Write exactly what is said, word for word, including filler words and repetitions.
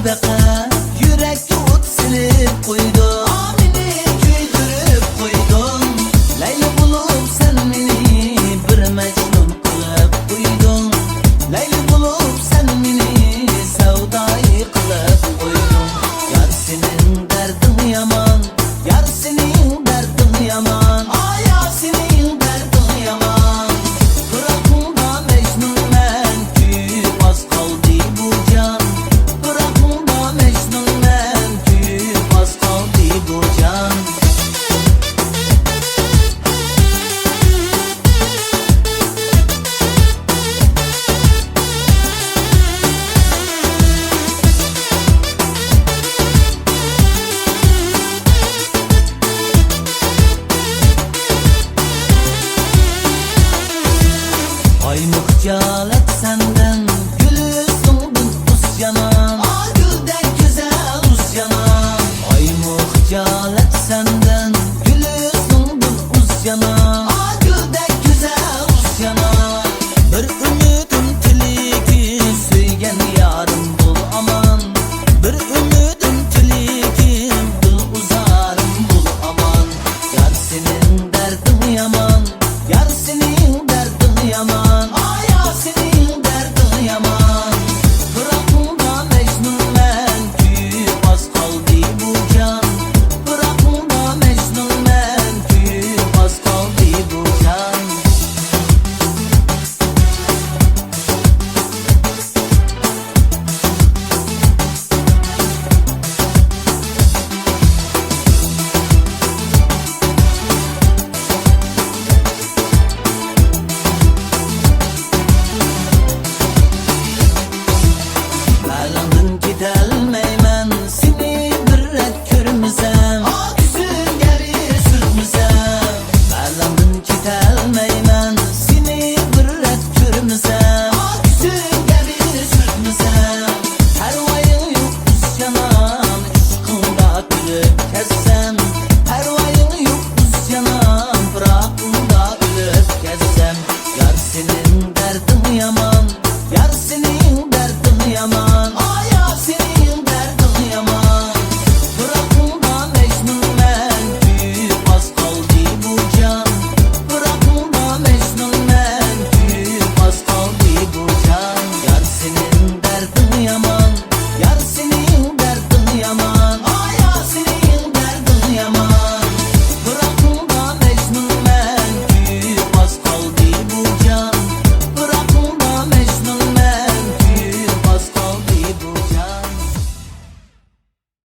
يۈرەككە ئوت سېلىپ قويدۇڭ، مېنى كۆيدۈرۈپ قويدۇڭ. لەيلى بولۇپ سەن مېنى بىر مەجنۇن قىلىپ قويدۇڭ. لەيلى بولۇپ سەن مېنى سەۋدايى قىلىپ قويدۇڭ. يار سېنىڭ دەردىڭ يامان، يار سېنىڭ دەردىڭ يامان، ئاي يار سېنىڭ دەردىڭ يامان. پىراقىڭدا مەجنۇنمەن، كۆيۈپ ئاز قالدى بۇ جان. پىراقىڭدا مەجنۇنمەن، كۆيۈپ ئاز قالدى بۇ جان. ئايمۇ خىجالەت سەندىن، گۈل يۈزۈڭدىن ئۇز يامان. ئا، گۈلدەك گۈزەل ئۇز يامان. ئايمۇ خىجالەت سەندىن، گۈل يۈزۈڭدىن ئۇز يامان. ئا، گۈلدەك گۈزەل ئۇز يامان. بىر ئۈمىدىم، تىلىكىم، سۆيگەن يارىم بول ئامان. بىر ئۈمىدىم، تىلىكىم، دىل ئۇزارىم بول ئامان. يار سېنىڭ دەردىڭ يامان، يار سېنىڭ دەردىڭ يامان، ئاي يار سېنىڭ دەردىڭ يامان. پىراقىڭدا مەجنۇنمەن، كۆيۈپ ئاز قالدى بۇ جان. پىراقىڭدا مەجنۇنمەن، كۆيۈپ ئاز قالدى بۇ جان. خىيالىڭدىن كېتەلمەيمەن، سېنى بىر رەت كۆرمىسەم. ئا، كۆزۈڭگە بىر سۈرتمىسەم. خىيالىڭدىن كېتەلمەيمەن، سېنى بىر رەت كۆرمىسەم. ئا، كۆزۈڭگە بىر سۈرتمىسەم. پەرۋايىڭ يوق ئۇز جانان، ئىشقىڭدا ئۆلۈپ كەتسەم. پەرۋايىڭ يوق ئۇز جانان، پىراقىڭدا ئۆلۈپ كەتسەم. يار سېنىڭ دەردىڭ يامان، يار سېنىڭ دەردىڭ يامان.